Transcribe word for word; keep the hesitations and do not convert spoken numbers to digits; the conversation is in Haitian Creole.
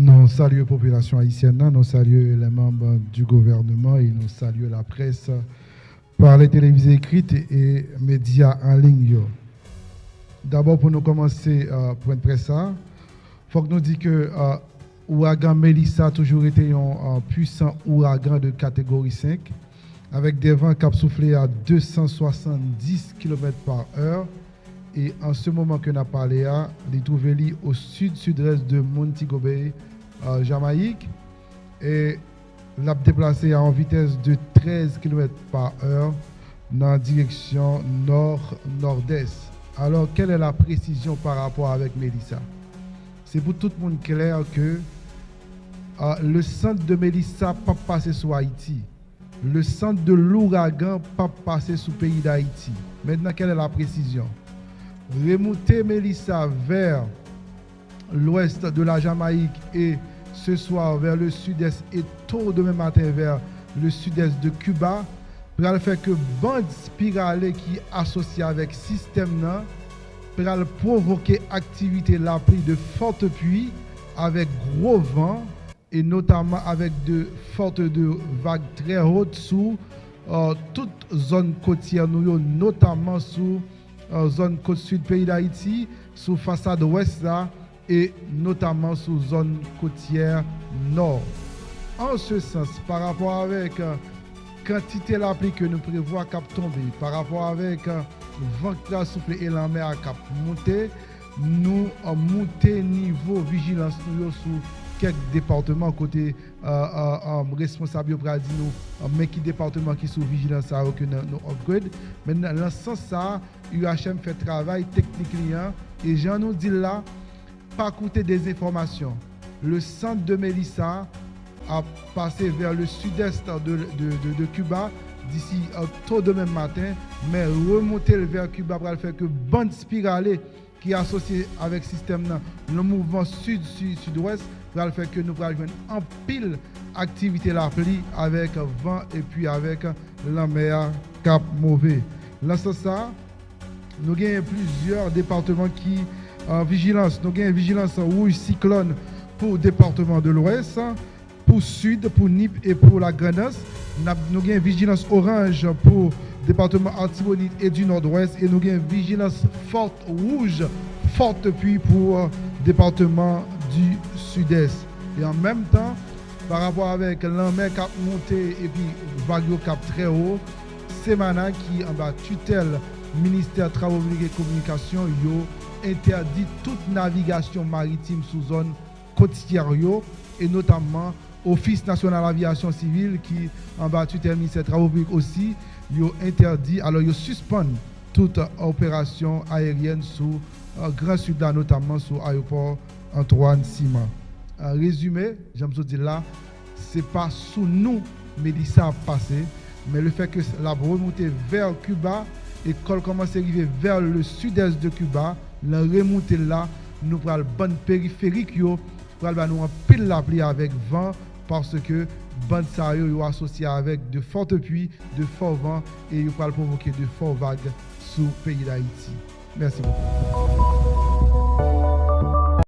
Nou salye popilasyon ayisyèn nan, nou salye les membres du gouvernement et nou salye laprès par les télévisées écrites et médias en ligne yo. Dabò, pou nou kòmanse uh, pwen près sa, fòk nou di ke uh, ouragan Melissa toujou rete yon uh, pwisan ouragan de katégori senk, avèk de van k ap soufle a de san swasanndis kilomèt pa è. E an se moman ke n ap pale a, li twouve li o sid-sidès de Montego Bay, uh, Jamayik. E l ap deplase a yon vitès de trèz kilomèt pa è nan direksyon nò-nòdès. Alò, quelle est la précision par rapport avec Melissa? Se pou tout moun klè ke uh, le sant de Melissa p ap pase sou Ayiti. Le sant de louragan p ap pase sou peyi Dayiti. Maintenant, quelle est la précision? Remoute Melissa vers l'ouest de la Jamaïque et ce soir vers le sud-est et tôt demain matin vers le sud-est de Cuba pral fè ke band spirale ki asosye avèk sistèm nan pral pwovoke aktivite lapli de forte pwi avèk gwo van e notamman avèk de forte de vag trè hot sou uh, tout zòn kotyè nou yo, notamman sou uh, zòn kot sid peyi Dayiti, sou fasad wès la e notamman sou zòn kotyè nò. An se sans, pa rapò avèk uh, kantite lapli ke nou prevwa k ap tonbe, pa rapò avèk uh, van k pral soufle e lanmè a k ap monte, nou uh, moute nivo vijilans nou yo sou kèk depatman kote uh, uh, uh, responsab yo pral di nou uh, men ki depatman ki sou vijilans sa yo ke nou upgrade. Men nan sans sa, U H M fè travay teknik li an e jan nou di l la, pa koute dezenfòmasyon. Le sant de Melissa ap pase vè le sud-est de, de, de, de Cuba d'ici uh, tôt demain matin, men remonte l vè Cuba pral fè ke band spirale ki asosye avèk sistèm nan, yon mouvman sid-sid-sidwès pral fè ke nou pral jwenn anpil aktivite lapli avèk van epi avèk lanmè a k ap move. Nan sans sa, nou genyen plizyè depatman ki an vijilans. Nou genyen vijilans wouj siklòn pou depatman de Lwès, pou Sid, pou Nip e pou Lagrandans. Nou gen vijilans oranj pou depatman Artibonit e di Nòdwès e nou gen vijilans fòt wouj, fòt pwi pou depatman di Sidès. E an menm tan, pa rapò avèk lanmè k ap monte epi vag yo k ap trè wo, Semana ki anba titèl Ministè Travo Piblik e Kominikasyon yo entèdi tout navigasyon maritim sou zòn kotyè yo e notamman Ofis Nasyonal Avyasyon Sivil ki anba titèl Ministè Travo Piblik osi, yo entèdi, alò yo sispann tout operasyon ayeryèn sou Gran Sid la, notamman sou ayewopò Antoine Simard. An rezime, jan m sot di l la, se pa sou nou Melissa ap pase, men lefètke l ap remoute vè Kiba e kò l kòmanse rive vè le sidès de Kiba, nan remoute l la, nou pral bann periferik yo pral ba nou anpil lapli avèk van, paske band sa yo, yo asosye avèk de fòt pwi, de fò van, e yo pral pwovoke de fò vag sou peyi Dayiti. Mèsi bokou.